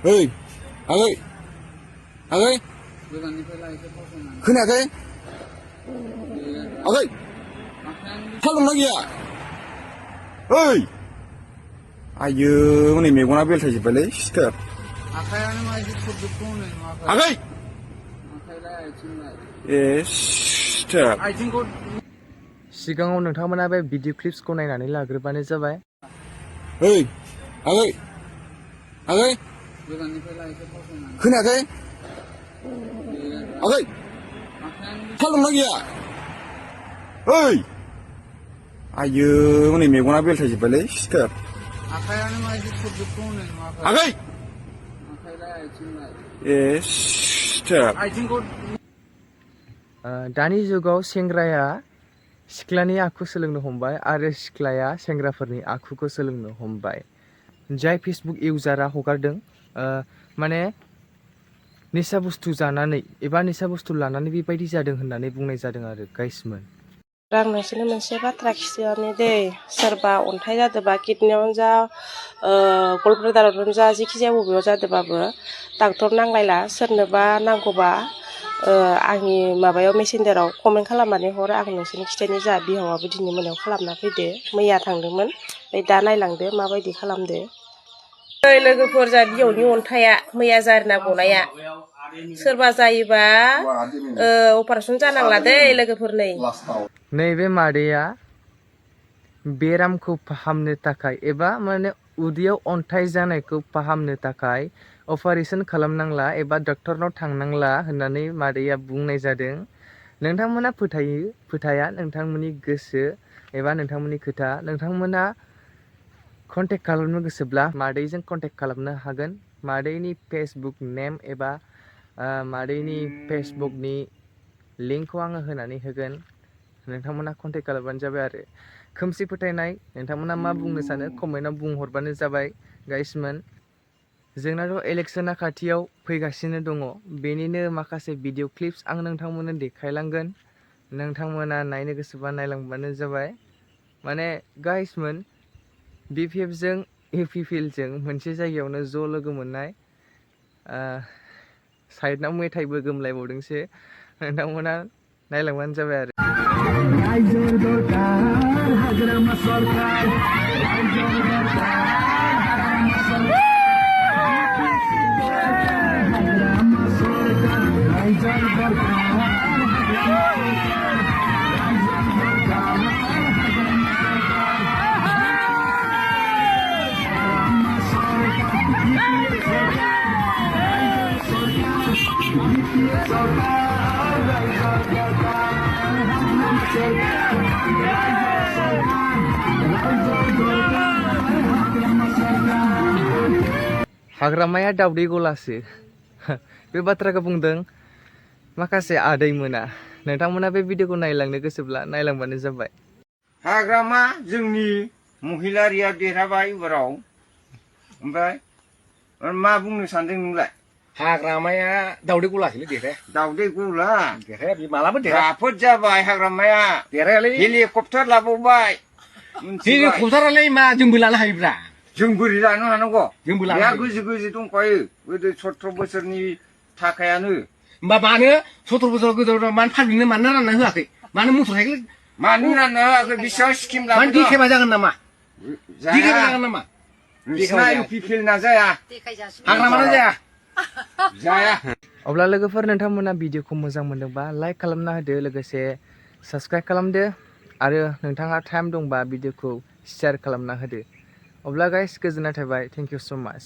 Hey, आगै आगै खोनायाखै आगै थाल दंना गैया ओइ आयो हनै मेगना बेलथायजोब्बायलै सिखार आगै ए सिखार सिगाङाव नोंथांमोना बे भिडिअ क्लिप्सखौ नायनानै लाग्रोबानो जाबाय। ओइ आगै आगै खोनायाखै आगै थाल दंना गैया ओइ आयो हनै मेगना बेलथायजोब्बायलै सिखार आगै ए सिखार दानि जुगाव सेंग्राया सिख्लानि आखु सोलोंनो हमबाय आरो सिख्लाया सेंग्राफोरनि आखुखौ सोलोंनो हमबाय। जाय फेसबुक इउजारा हगारदों माने निसा बुस्थु जानानै एबा निसा बुस्थु लानानै बेबायदि जादों होननानै बुंनाय जादों आरो गाइसमोन। आं नोंसोरनो मोनसे बाथ्रा खिथानि दै, सोरबा अन्थाइ जादोंबा किडनियावनो जा गलब्लादारावनो जा जेखि जाया बबेयाव जादोंबाबो डाक्टर नांलायला। सोरनोबा नांगौबा आंनि माबायाव मेसेन्जाराव कमेन्ट खालामनानै हर, आं नोंसोरनि खिथानि जा बिहावाबो दिनै मोनायाव खालामना फैदो, मैया थांदोंमोन ओमफ्राय दा नायलांदो माबायदि खालामदो। ओइ लोगोफोर, जा बिहावनि अन्थाइया मैया जारिना गनाया सोरबा जायोबा अपारेसन जानांला दै लोगोफोर। नैबे मादैया बेरामखौ फाहामनो थाखाय एबा माने उदैयाव अन्थाइ जानायखौ फाहामनो थाखाय अपारेसन खालामनांला एबा डक्टरनाव थांनांला होननानै मादैया बुंनाय जादों। नोंथांमोना फोथायो फोथाया नोंथांमोननि गोसो एबा नोंथांमोननि खोथा। नोंथांमोना कन्टेक्ट खालामनो गोसोब्ला मादैजों कन्टेक्ट खालामनो हागोन। मादैनि फेसबुक नेम एबा मादैनि फेसबुकनि लिंकखौ आङो होनानै होगोन। नोंथांमोना कन्टेक्ट खालामबानो जाबाय आरो। खोमसि फोथायनाय नोंथांमोना मा बुंनो सानो कमेन्टआव बुंहरबानो जाबाय गाइसमोन। जोंनाथ' इलेक्सना खाथियाव फैगासिनो दङ, बेनिनो माखासे भिडिअ क्लिप्स आं नोंथांमोननो देखायलांगोन। नोंथांमोना नायनो गोसोबा नायलांबानो जाबाय। माने गाइसमोन, BPF जों UPPL जों मोनसे जायगायावनो ज' लोगो मोननाय, साइडनाव मेथाइबो गोमलायबावदोंसो। नोंथांमोना नायलांबानो जाबाय आरो। हाग्रामाया दावदै गलासो बे बाथ्राखौ बुंदों माखासे आदैमोना। नोंथांमोना बे भिडिअखौ नायलांनो गोसोब्ला नायलांबानो जाबाय। हाग्रामा जोंनि महिलारिया देरहाबाय एबाराव, ओमफ्राय मा बुंनो सानदों नोंलाय? हाग्रामाया दावदै गलासोलै देरहाया। दावदै गला देरहाया, बे मालाबा देरहा। राफोद जाबाय हाग्रामाया, देरहायालै। हेलिकप्टार लाबावबाय। हेलिकप्टारालाय मा जोंबो लानो हायोब्रा। जों बोरै लानो हानांगौ? जोंबो लानो बेहा हायो। गोजो गोजो दंखायो, गोदो 17 बोसोरनि थाखायानो। होमबा मानो 17 बोसोर गोदो मानो फाननो मानो रानना होआखै? मानो मटर साइकेल मानो रानना होआखै? बेसेबां स्किम मानो लाबोदों? देखायबा जागोन नामा? देखायबा जाया, जागोन नामा? नोंसिना UPPL ना जाया, हाग्रामाना जाया। जाया। अब्ला लोगोफोर, नोंथांमोना भिडिअखौ मोजां मोनदोंबा लाइक खालामना होदो, लोगोसे साबस्क्राइब खालामदो आरो नोंथाङा टाइम दंबा भिडिअखौ शेयार खालामना होदो। अब्ला गाइस, गोजोननाय थाबाय। थेंक इउ स' माच।